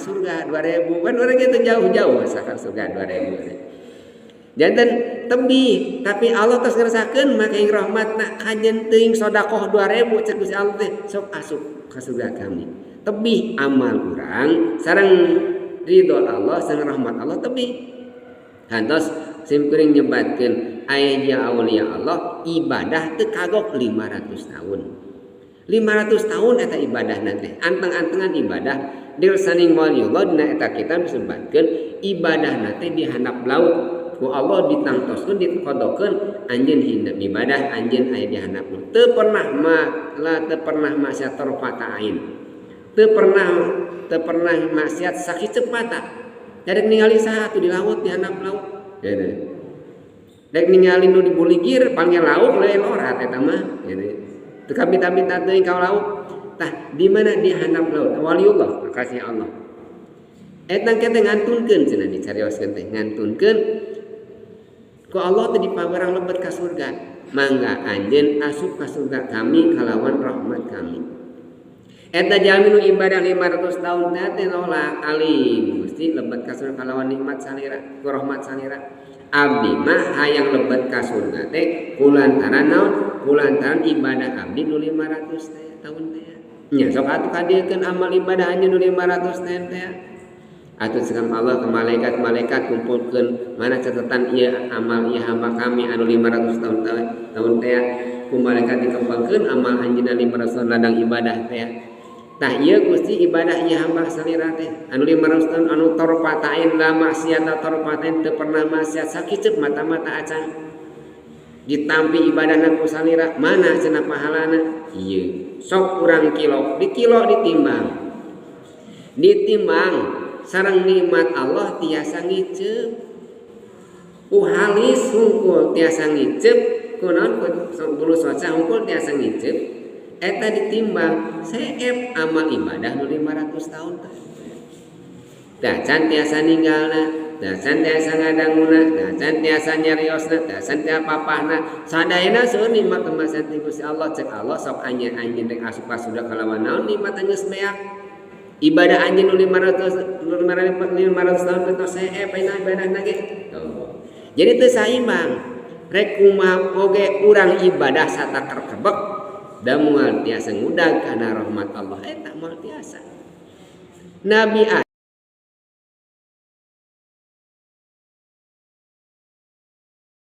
surga 2000 kan urang ge teu jauh-jauh asa ka surga 2000. Janten tebih tapi Allah tos ngeresakeun maka ing rahmatna kajen teuing sedekah 2000 cek Gusti Allah teh sok asup ka surga kami. Tebih amal urang sareng ridho Allah sareng rahmat Allah tebih. Kantos sim kuring nyebatkeun aya aulia Allah ibadah teu kagok 500 tahun. 500 tahun eta ibadah nanti anteng-antengan ibadah dirsaning waliullah dina eta kitab disebatkeun ibadah nanti di handap laut ku Allah ditangtoskeun dikodokeun anjeun hindap ibadah anjeun aya di handap laut teu pernah ma la teu pernah maksiat tarfata ain teu pernah maksiat sakiceup mata. Dari ningali saha atuh di laut di handap laut gitu. Dek ningali nu dibuligir panggil lauk lain lorat eta mah gitu. Teu kabita-bita teuing ka lauk. Tah di mana di handap laut waliullah kasih Allah. Eta teh ngantunkeun cenah dicarioskeun teh ngantunkeun ku Allah teh dipawarang lebet ka surga. Mangga anjeun asup ka surga kami kalawan rahmat kami. Eta jalmi nu ibadah 500 tahun teh nolak alim Gusti lebet ka surga kalawan nikmat salira ku rahmat salira. Abdi mah hayang lebet ka surga teh kulantaran naon? Kulantaran ibadah abdi nu 500 teh tahun teh. Nya sok atuh kadiekeun amal ibadah anjeun nu 500 tahun teh. Atuh cekam Allah ke malaikat-malaikat kumpulkeun mana catatan ieu amal ieu hamba kami anu 500 tahun tahun teh. Ku malaikat dikembangkeun amal anjeunna 500 tahun ladang ibadah teh. Tah ieu Gusti ibadah ieu hamba salira teh anu 500 tahun anu tarfatain la maksiat tarfatain teu pernah maksiat sakiceup mata-mata acan ditampi ibadahna ku salira mana cenah pahalana ieu sok urang kilo di kilo ditimbang ditimbang sareng nikmat Allah tiasa ngiceup ku halis hungkul tiasa ngiceup kunaon ku bulu soca hungkul tiasa ngiceup eta ditimbang seep amal ibadah nu 500 tahun teh. Tah can tiasa ninggalna, tah can tiasa ngadanguna, tah can tiasa nyariosna, tah can tiasa papahna. Sadayana seueur nikmat kemasan ti Gusti Allah cek Allah sok anjeun-anjeun rek asup ka surga kalawan naon nikmat geus beak. Ibadah anjeun nu 500 tahun teh seep ayeuna ibadahna ge. Tuh. Jadi teu saimbang. Rek kumaha oge urang ibadah satakar kebek da moal tiasa ngudag kana rahmat Allah eta moal tiasa. Nabi